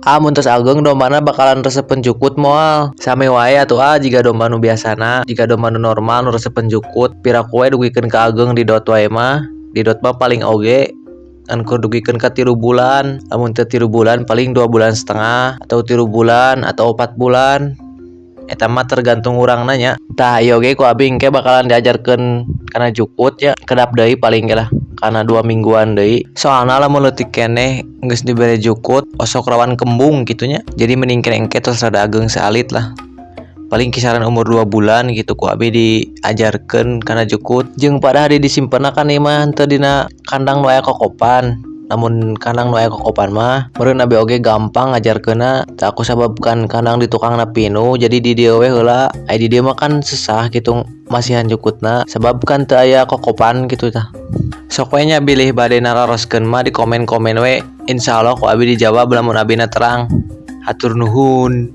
Ah, mun tos ageng dombana bakalan resepeun jukut moal? Sami wae atuh ah, jiga domba nu biasana, jiga domba nu normal nu resepeun jukut. Piraku we dugikeun ka ageng didot wae mah. Didot mah paling oge ngan kur dugikeun ka 3 bulan. Lamun teu 3 bulan, paling 2,5 bulan atau 3 bulan atau 4 bulan. Eta mah tergantung urangna nya. Tah, ieu oge ku abi engke bakalan diajarkeun kana jukut ya. Kedap deui paling ge lah, kana 2 mingguan deui. Soalna lamun leutik keneh geus dibere jukut, osok rawan kembung kitu nya. Jadi mending keneh engke tos rada ageng saalit lah, paling kisaran umur 2 bulan gitu ku abi diajarkeun kana jukut. Jeung pada hari disimpenna kan ieu mah henteu dina kandang nu aya kokopan. Lamun kandang nu aya kokopan mah meureun abi oge gampang ngajarkeunna. Tah, ku sabab kan kandang di tukangna pinuh, jadi di dieu we heula. Ai di dieu mah kan sesah gitu masihan jukutna, sabab kan teu aya kokopan gitu. Tah, sok we nya, bilih bade nararoskeun mah di komen-komen we, insyaallah ku abi dijawab lamun abina terang. Hatur nuhun.